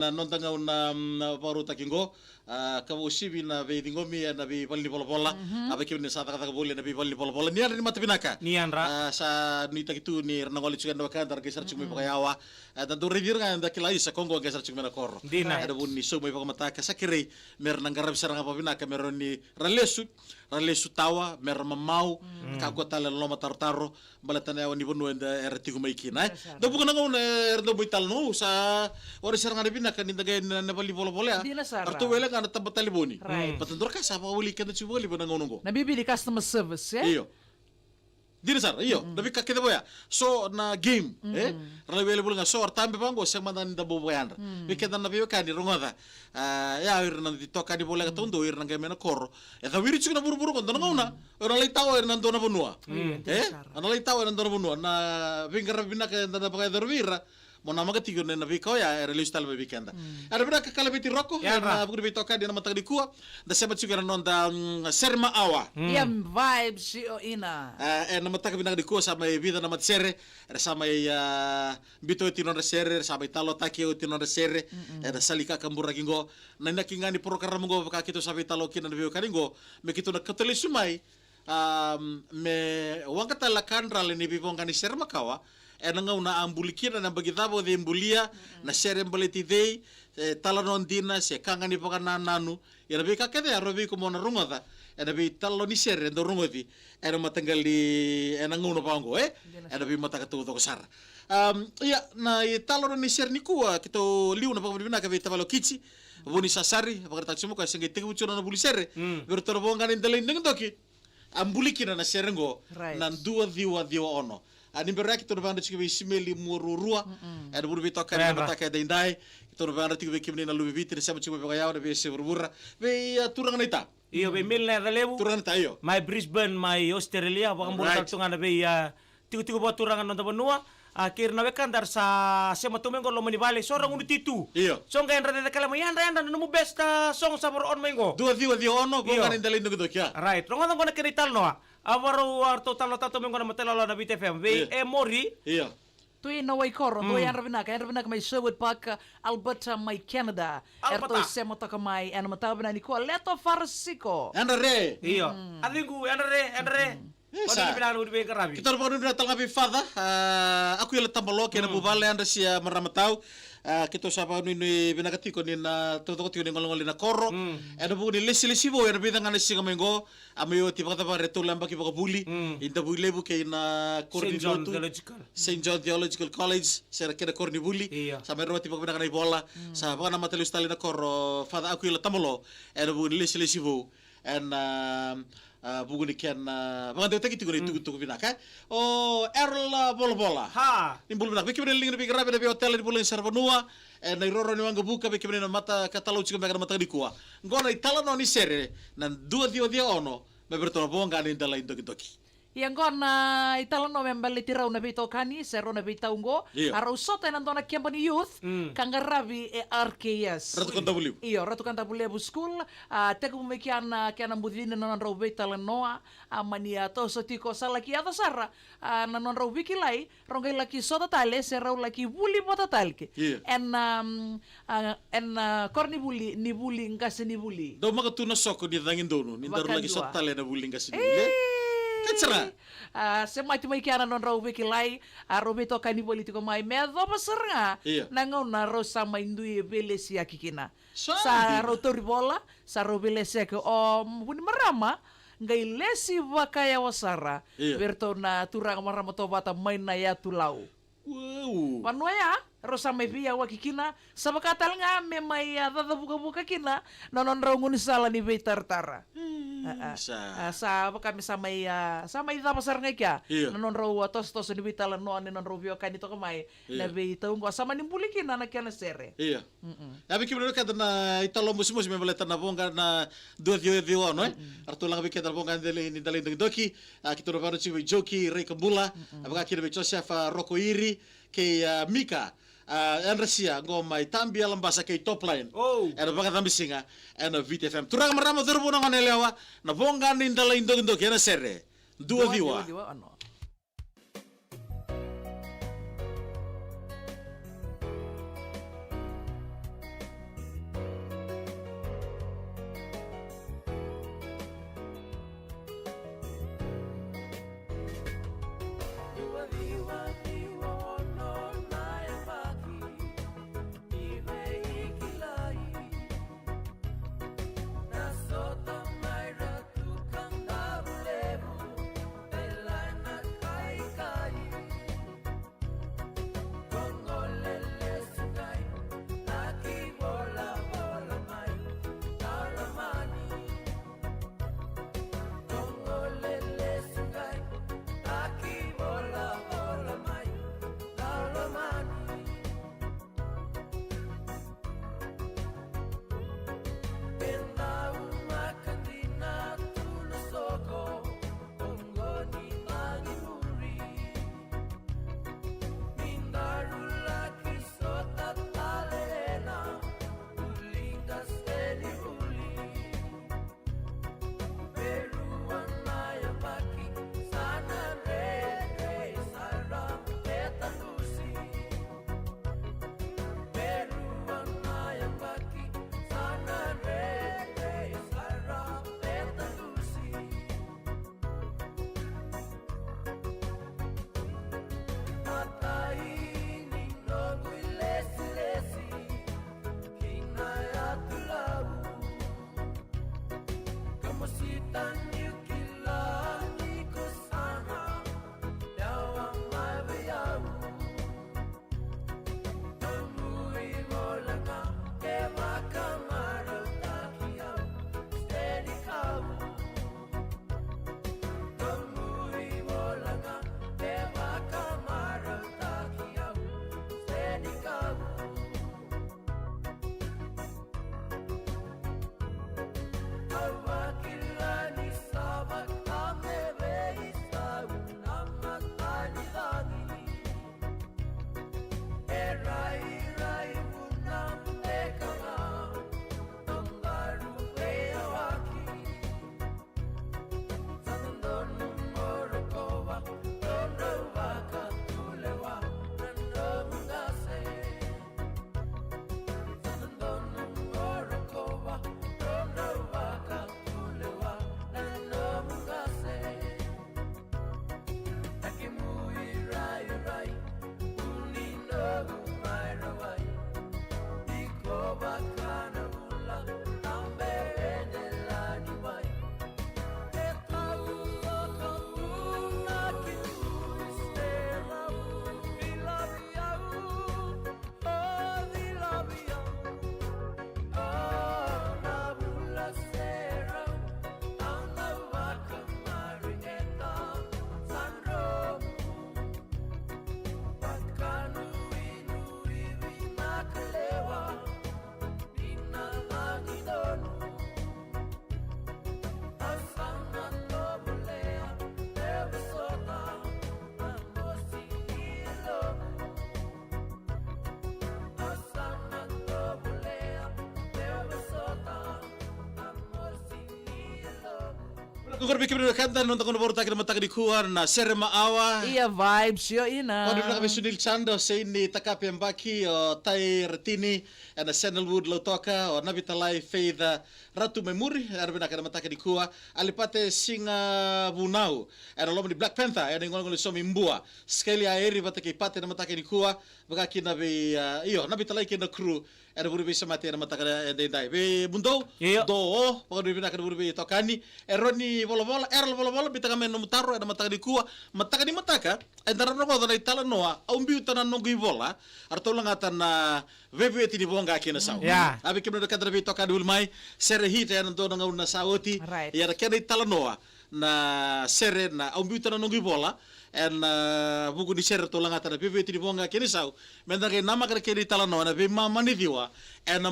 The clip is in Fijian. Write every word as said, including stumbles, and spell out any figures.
Na noda gauna, mm, vakarautaki qo, a, ka vakauasivi na veiciqomi ena veivale ni volavola. A, vei kemuni sa cakacaka voli ena veivale ni volavola, ni yadra ni mata vinaka. Ni yadra. A, sa nuitaki tu ni ra na gole tiko yani na wekada, ra qai sara tiko mai vakayawa. A, da dau raici ira ga, da kila, isa, ko qo qai sara tiko mai na koro. Dina. Ena vuku ni sau mai vakamataka, sa kerei me ra na qaravi sara ga vakavinaka me rawa ni ra lesu, ra lesu tawa, me ra mamau. Ka qo tale na lomatarotaro, baleta na yawa ni vanua eda, era tiko mai kina, e. Dau vuqa na gauna era dau mai talanoa, sa ori sara ga na vinaka ni da qai na, na vale ni volavola ya. Dina sara. Ratou wele ga na taba talevoni. Right. Baleta dua na ka sa vakawali keda tiko vakalevu ena gauna qo. Na bibi ni customer service, e? Io. Dina sara, io. Na veika kece vaya. So na game, e? Ra lai wele voli ga, so ra tabe vaqo, sega mada ni da bau vakayadra. Vei keda na veiwekani, rogoca. A, ya, ira na itokani voleka taudua, ira na qai mai na koro. E cawiri tiko na vuravura qo, dua na gauna. O na lai tawa ira na dua na vanua. E? O na lai tawa ira na dua na vanua. Na veiqaravi vinaka eda na vakayacora vei ira. Mo namaka tiko na, na veika oya, era lesu tale mai vei keda. Era vinaka Kalaveti Roko, ena vuku ni veitokani ena mataka nikua. Da sema tiko ena noda, mm, Serema Awa. Ia vibes o ina. A, ena mataka vinaka nikua sa mai vica na matasere. Era sa mai, a, biuta oti nodra sere, era sa mai talotaki oti nodra sere. Ena sala ni kakaburaki qo. Na inaki ga ni porokaramu qo vaka keitou sa veitalanoa kina na veiwekani qo. Me keitou na kauta lesu mai. A, me waqa tale na ka drale ni veivoqa ni sere makawa, ena gauna a buli kina, na yabaki cava o cei bulia, na sere baleti cei, e, talanoa dina, se ka ga ni vakanananu, ia na veika kece ya, rawa vei iko mo na rogoca ena veitalanoa ni sere e dau rogoci ena mataqali, ena gauna vaqo, e? Ena veimataka taucoko sara. A, ia, na italanoa ni sere nikua, keitou liu na vakavinavinaka vei tavale o Kiti, Vunisasari, vakaraitaka tiko mai o koya se qai tekivu tiko na nona vuli sere. Vei iratou na voqa ni delai dokidoki. A buli kina na sere qo, na dua ciwa ciwa ono. A, ni bera ya keitou na vayadra tiko vei Simeli Muaruarua. Ena vuku ni veitokani ena mataka edaidai. Keitou na vayadra tiko vei kemuni na luve i Viti, na sema tiko mai vakayawa, na veiyasai vuravura. Vei, a, turaga naita. Io, vei Meli na yaca levu. Turaga naita, io. Mai Brisbane, mai Australia, vakabula tale tu ga na vei, a, tikotiko vakaturaga na noda vanua. A, kei ira na wekada era sa sema tu mai qo loma ni vale, so ra gunu titu. Io. So qai yadra cecekele mai, yadra, yadra, na nomu best, a, song sa vara on mai qo. Dua ciwa ciwa ono, voqa ni delai dokidoki, a. Right. Rogoca qo na kena italanoa. A, varau, a, ratou talanoataka tu mai qo na matailalai na Viti F M. Vei, e, Mori. Io. Tui na Waikoro, dua yadra vinaka, yadra vinaka mai Sherwood Park, Alberta, mai Canada. Alberta. Eratou sema toka mai ena mataka vinaka nikua, Leto Farasiko. Yadra re. Io. A ciqu, yadra re, yadra re. Isa. Keitou na vakanuinui tale ga vei Father, a, Akuila Tabalo kei na vuvale, yadra sia marama tau. A, keitou sa vakanuinui vinaka tiko ni na taucoko tiko ni golegole na koro. Ena vuku ni lesilesi vou ena vica ga na siga mai qo. A mai oti vakacavari e tolu na yabaki vakavuli. I Davuilevu kei na koro ni lotu. Saint John Theological College, se ra kei na koronivuli. Io. Sa mai rawati vakavinaka na ivola. Sa vakanamata lesu tale na koro, Father Akuila Tabalo. Ena vuku ni lesilesi vou. Ena, a, a, vuku ni kena, a, vakadeitaki tiko na itukutuku vinaka, e? O Errol, a, Volavola. Ha! Ni bula vinaka. Vei kemuni na liga ni veiqaravi ena veiotela ni vulagi saravanua, ena iroro ni waqavuka, vei kemuni na mata ka talau tiko beka na mataka nikua. Qo na italanoa ni sere, na dua ciwa ciwa ono, me vei iratou na voqa ni delai dokidoki. Ia qo na italanoa me baleti rau na veitokani, se rau na veitau qo. Io. A rau sota ena dua na keba ni youth, ka qaravi e R K S. Ratu Kadavulevu. Io, Ratu Kadavulevu School, a, tekivu mai kea na kena bucini na nodrau veitalanoa, a, mani a toso tiko sa laki yaco sara, a, na nodrau veikilai, rau qai laki sota tale, se rau laki vuli vata tale. Io. Ena, um, A, ena, a, koronivuli, ni vuli, qase ni vuli. Dau maka tu na soko ni cagi donu, ni daru laki sota tale ena vuli ni qase ni vuli, e? Ka sara. A, semati mai kea na nodrau veikilai, a, rau veitokani voli tiko mai, me yacova sara ga. Io. Na gauna rau sa mai dui veilesiyaki kina. Sa rau tauri vola, sa rau veilesiyaki o vunimarama, qai lesi vakayawa sara. Io. Vei iratou na turaga marama tauvata mai na yatu Lau. Uau. Vanua ya, rau sa mai veiyawaki kina, sa vaka tale ga me mai, a, cacavukavuka kina na nodrau gaunisala ni veitaratara. Mm, a, a, sa. A, sa vaka me sa mai, a, sa mai cava sara ga i kea. Io. Na nodrau, a, tosotoso ni veitalanoa, ni nodrau veiwekani toka mai, io, na veitau qo, sa mani buli kina na kena sere. Io. Mm-mm. A, vei kemuni na wekada na italanoa mosimosi me baleta na voqa na dua ciwa ciwa ono, e? Mm-mm. Eratou laga vei keda na voqa ni delai, ni delai dokidoki. A, keitou na vakayadrati tiko vei Joki Raikabula. Mm-mm. A, vaka kina vei Joseph, a, Rokoiri kei, a, Mika. A, yadra sia qo mai Tabi, Alabasa kei Topline. Oh. Ena vakacabisiga ena Viti F M. Turaga, marama, cauravou, na goneyalewa, na voqa ni delai dokidoki ena sere. Dua ciwa. Dua ciwa ono. Qori vei kemuni na wekada, noda gauna vakarautaki ena mataka nikua na Sere Maawa. Ia vibes, io ina. Vakavinavinaka vei Sunil Chand, o Seini Takapebaki, o Tai Ratini, ena Sandalwood Lautoka, o Navitalai Faith, a, Ratu mai muri, era vinaka ena mataka nikua. Alipate Siga Vunau, ena loma ni Black Panther, ena igolegole Somibua. Scaly Aeri vata kei Pate ena mataka nikua. Vaka kina vei, a, io, Navitalai kei na crew. Ena vuri veisemati ena mataka edaidai. Vei Mudou, io. Do, o, vakavinavinaka ena vuri veitokani. Eroni Volavola, Erol Volavola, bita ga mai na nomu taro ena mataka nikua. Mataka ni mataka, eda na rogoca na italanoa, Au Biuta na Noqu iVola. A ratou lagata na veivueti ni Voqa kei na Sau. Ia. A vei kemuni na wekada na veitokani voli mai, sere hit ena dua na gauna sa oti. Right. Ia na kena italanoa, na sere na Au Biuta na Noqu iVola, ena, a, vuku ni sere ratou lagata na veivueti ni Voqa kei na Sau. Meda qai namaka na kena italanoa, na veimama ni ciwa, ena